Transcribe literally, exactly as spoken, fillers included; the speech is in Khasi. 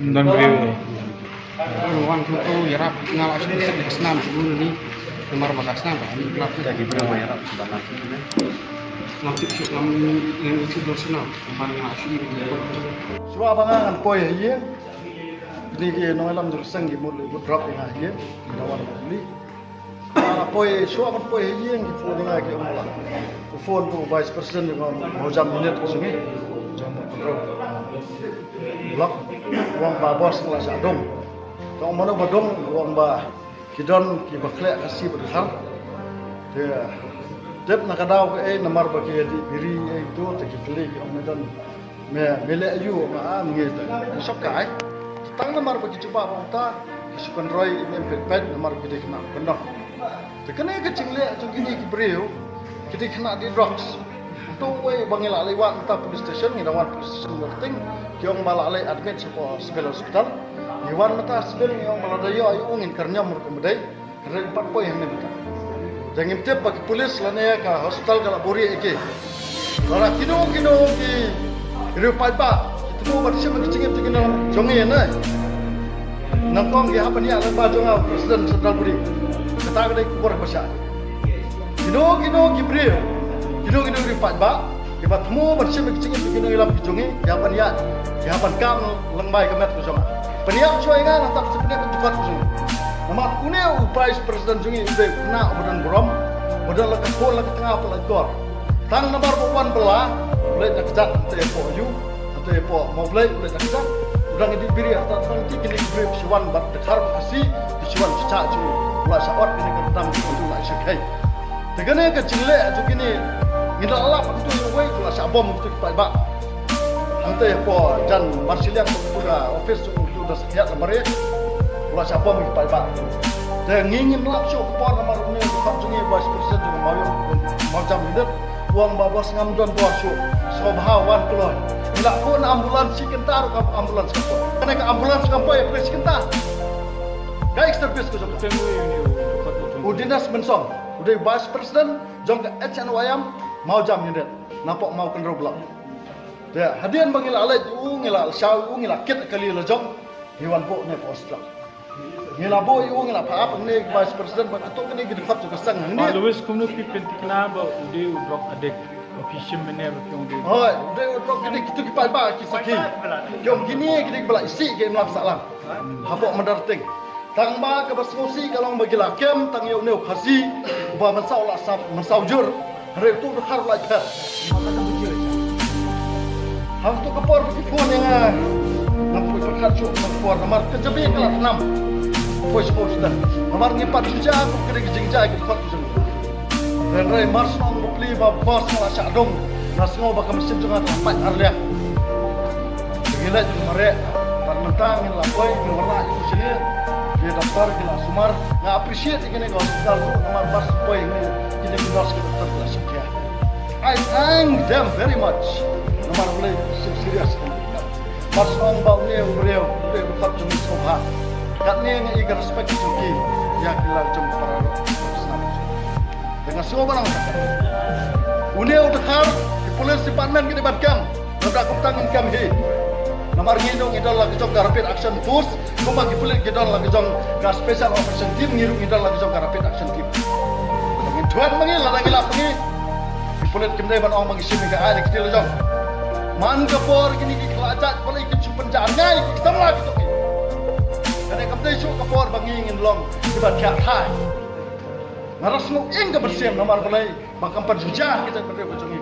Don briew. Wan kyntu ïarap nga la shu sek ka snam shu ni. Namar ba ka snam ka ni klap sek. Ngam tip shu ngam ngam tip don snam. Namar nga la shu ni. Shuwa ba nga ngan poi ha ïing. Kine ki nongïalam jong ka seng ki mut leh mut drop ïa nga ha ïing. Ki da wan puli. Nga la poi, shuwa ban poi ha ïing ki phone ïa nga ki ong ba la. Ki phone u Vice President jong nga Mawjam Unit jong ngi. Jong u Control Block. U ong ba boss nga la shah dong. Te u ong mano ba dong, u ong ba ki don kiba khleh Khasi bad Dkhar. Te tip na ka daw kaei namar ba ki dih biri ei to te ki kylli ki ong me don. Me, me leh aïu, nga, ah, me ngi te. Ngi shop kai. Tang namar ba ki jubab ong ta, ki shu kynroi im im pet pet namar ki dei khynnah khyndong. Te kane ka jingleh jong kine ki briew, ki dei khynnah dih drugs. To wei ba ngi la leit wad mynta police station, ngi dang wan police station Nongteng, ki ong ba la leit admit sha ko civil hospital. Ngi wan mynta civil ngi ong ba lada ïoh aïu ngin kyrñiam ruh kumba dei. Hynrei pat poi hangne mynta. Te ngim tip ba ki pulit lane ka hospital ka la buhrieh ïa ki. Lada kino kino ki riew paidbah ki thmu ba dei shim ki jingim jong ki nong jong ngi ne. Nyngkong ki hap ban ïaid lyngba jong nga u President Central Body. Kata ka dei ka khubor ba shai. Kino kino ki briew, kino kino ki riew paidbah kiba thmu ban shim ïa ki jingim ki nongïalam ki jong ngi, ki hap ban ïaid, ki hap ban kam lyngba ïa ka met ka jong nga. Pynïap shuwa ïa nga nangta pynïap ïa ka jukut ka jong ngi. Namar une u Vice President jong ngi u dei u khynnah uba don burom, uba don la ka khun la ka tnga pat la ka kor. Tang namar ba u wan bylla, u leit da kjat hangtei hapoh Ayu, hangtei hapoh Mawblei, u leit da kjat. U dang ïa dih biri hangta tang ki kine ki briew ki shu wan bad Dkhar bad Khasi, ki shu wan sha sha shu. U la shah ot kine ka ryndang ki u la shah khei. Te kane ka jingleh jong kine, ngi da lap ha kito kiwei, ki la shah bom ha kito ki paidbah. Hangtei hapoh jan Marshilliang, hapoh kito ka office jong kito da sakhiat la mare. U la shah bom ki paidbah. Te ngi ngim lap shuh ka por namar une u khot jong ngi Vice President jong Mawjam, Mawjam Unit. U ong ba boss ngam don bor shuh. Sngewbha wan kloi. Ngi la phone ambulance shi kynta ruh ka ambulance kam poi. Kane ka ambulance kam poi, poi shi kynta. Ka ex service ka jong ka. U Dinesh Mynsong, u dei Vice President jong ka H N Y M Mawjam Unit, napoh Mawkynrew Block. Te hadien ba ngi la leit u, ngi la shaw u, ngi la kit kali la jong, ngi wan buh ne post la. Ngi la buh u, ngi la phah ap ne Vice President bad kato kane ki dkhot jong ka seng hangne. Alois, kumno phi pynthikna ba u dei u drug addict? Ba phi shim mynne ba phi ong dei. Hooid, u dei u drug addict, kito ki paidbah ki sakhi. Ki ong kine ki dei kiba la isih ki im lap sahlang. Hapoh Mynta Rting. Tang ba kaba sngewsih ka long ba ki la kem tang ïa une u Khasi uba mynsaw la sap mynsaw jur. Hynrei uto u Dkhar u la pher. Hangto ka por ba ki phone ïa nga. Ngam poi pyrkhat shuh ka por namar ka jabieng ka la tnam. Poi sha hospital. Namar ngi pat shu jia kum ka dei ka jingjia ki dkhot ki jong ngi. Hynrei mar shu ong bapli ba boss nga la shah dong. Nga sngew ba ka mynsiem jong nga ka la pait arliang. Ngi leit ngi mareh, bad mynta ngi la poi, ngi wanrah ïa u shane, ki doktor ki la sumar. Nga appreciate ïa kine ki hospital ruh namar ba shu poi ngi, kine ki nurse ki doktor ki la shim khia. I thank them very much. Namar balei ki shim serious. Bad shu ong ba une u briew, u briew u khot jong ngi sngewbha. Katne nga i ka respect jong ki, ïa ki la jong para. Te nga sngew ba nang. Une u Dkhar, ki police department ki dei ban kem. Lada kumta ngin kem hi. Namar ngi ruh ngi don la ka jong ka Rapid Action Force, kumba ki pulit ki don la ka jong ka Special Operation Team, ngi ruh ngi don la ka jong ka Rapid Action Team. Ngin thuh ma ngi, lada ngi lap ma ngi. Ki pulit kim dei ban ong ba ngi shim ïa ka ai da ki kti la jong. Man ka por kine ki khlajat, balei kim shu pynjah ngai ki samla ki to ki. Kane kam dei shuh ka por ba ngi ngin long kiba thiah thai. Nga ruh sngew ïing ka mynsiem namar balei ba kam pat ju jia kita ka briew ka jong ngi.